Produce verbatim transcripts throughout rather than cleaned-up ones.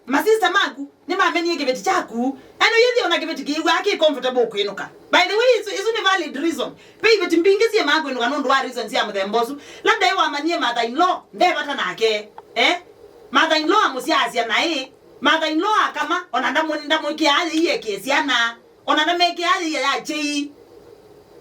Masista maku nĩmamenie kĩveti kyaku. Yaani ũyĩthĩa ona kĩveti kĩĩw'aa kĩ comfortable kwĩnũka. By the way, isu, isu nĩ valid reason. Ve iveti mbingĩ syĩmaa kwĩnũka nũndũ wa reason sya mũthemba ũsu. Labda ĩ wamanyie mother in law nde vata nake. Eh? Mother in law amũsyaasya naĩ. Mother in law akama, ona ndamũ-, ndamwĩkĩaa yĩi ekĩe syana. Ona ndamekĩaa yĩia ya kyei.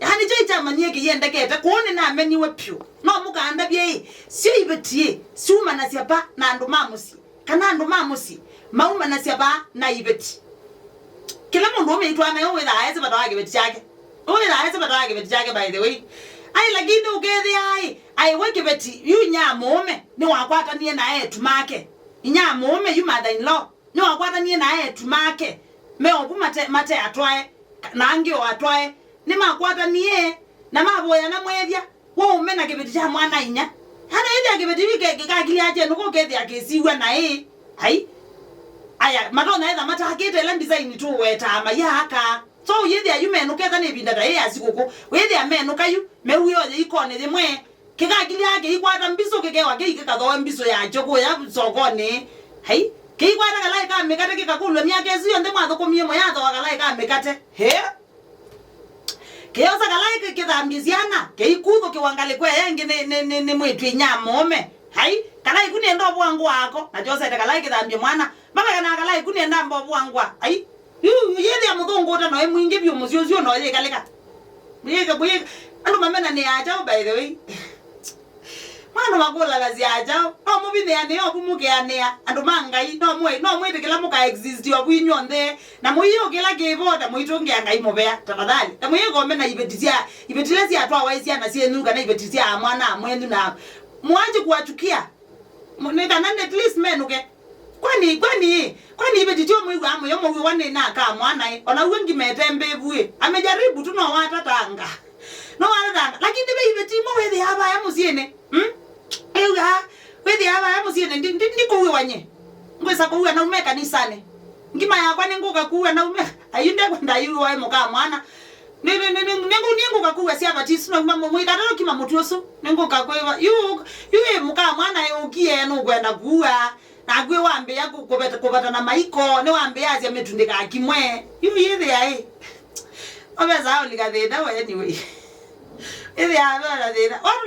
Yaani kyei kyamanyie kĩyendekete, kũu nĩnameniwe pyũ. No mũkandavye ĩ, syo iveti ĩ, syumanasya va na andũ ma mũsyĩ, kana andũ ma mũsyĩ maumanasya va na iveti? Kĩla mũndũ ũmĩitwa nayo wĩthaa ese vata wa kĩveti kyake. Wĩthaa ese vata wa kĩveti kyake, by the way. Ai, lakini ũkethĩa ĩ, ai, we kĩveti, yu inya mũũme nĩwakwatanie na etu make. Inya mũũme, yu mother in law. Nĩwakwatanie na etu make, me ovu mate, mate atwae, na angĩ o atwae. Nĩmakwatanie, na mavoyana mwethya, waũme na kĩveti kya mwana-a-inyia. Ana ĩthĩa kĩveti kĩu kĩ-, kĩkakilya kyenũka ũkethĩa kĩsiw'a naĩ. Ai. Aya, matonya etha matakĩte ĩla design tũwetaa maiaaka. So, ũyĩthĩa yu menũka etha nĩ ĩvinda ta yĩ ya sikũkũ. Wĩthĩa menũka yu, mew'ĩe oye ikonĩ yĩmwe. Kĩkakilya kĩikwata mbisũ kĩkewa kĩi kĩkathoe mbisũ yakyo kũya sokonĩ. Hai, kĩikwata kalaĩ ka mĩkate kĩkakũlw'a myaka ĩsu yonthe mwathũkũmie mũyathoa kalaĩ ka mĩkate. He? Kĩyosa kalaĩ kĩ-, kĩthambie syana, kĩikuthũkĩwa ngalĩko ĩya ĩngĩ nĩ, nĩ, nĩ, nĩ mwĩĩtu inya mũũme. Hai, kalaĩ ku nĩenda ũvũa ngũa ako, na kyosete kalaĩ kĩthambie mwana. Mavekana kalaĩ ku nĩenda mba ũvũa ngũa. Ai, Yu, yĩthĩa mũthũngũ ũta noĩ mwingĩ vyũ mũsyĩ ũsu no yĩkalĩka. Mũyĩka, mũyĩka. Andũ mamenanĩaa kyaũ, by the way? Mwana makũlalasya kyaũ? No mũvinĩanĩa ovu mũkeanĩa. Andũ ma Ngai, no mwĩ, no mwĩtĩkĩla mũka exist ovu inyw'onthe. Na mũiyo kĩla kĩvota mũitũngĩa Ngai mũvea, tafadhali. Na mũyĩkome na iveti sya, iveti ila syatwawa syana syenyu kana iveti sya mwana mwenyu na mwache kuwachukia. Mu-, nĩ kana at least menũke. Kwani, kwani, kwani iveti tyo mwĩw'aa mũyo mũw'ĩwa nĩ naka mwana ĩ? Ona uwe ngimete mbĩvu ĩ. Amejaribu tu no watatanga. No watatanga. Lakini ve iveti imwe wĩthĩaa vaya mũsyĩnĩ. Hmm? Ĩw'aa, wĩthĩaa vaya mũsyĩnĩ, ndi, ndi, ndikũw'ĩwa nye. Ngwĩsa kũw'a naume kanisanĩ. Ngima yakwa nĩngũka kuwa naume. Ayu ndekwenda ayuwa mũka mwana. Nĩ, nĩ, nĩ, nĩ, nĩngũ-, nĩngũka kuwa sya vatisu, nauma mũ-, mũikatatũ kima mũtĩ ũsu. Nĩngũka kwĩva. Yu, yu ĩ mũka mwana ĩ ũkie nũkwenda kuwa. Nakwĩ wambĩa kũ-, kũveta, kũveta na maiko, nĩwambĩa asya mĩtu ndĩkakimwe. Yu yĩthĩa ĩ. Ovesa ũlika thĩna we anyway. Ĩthĩa avela thĩna.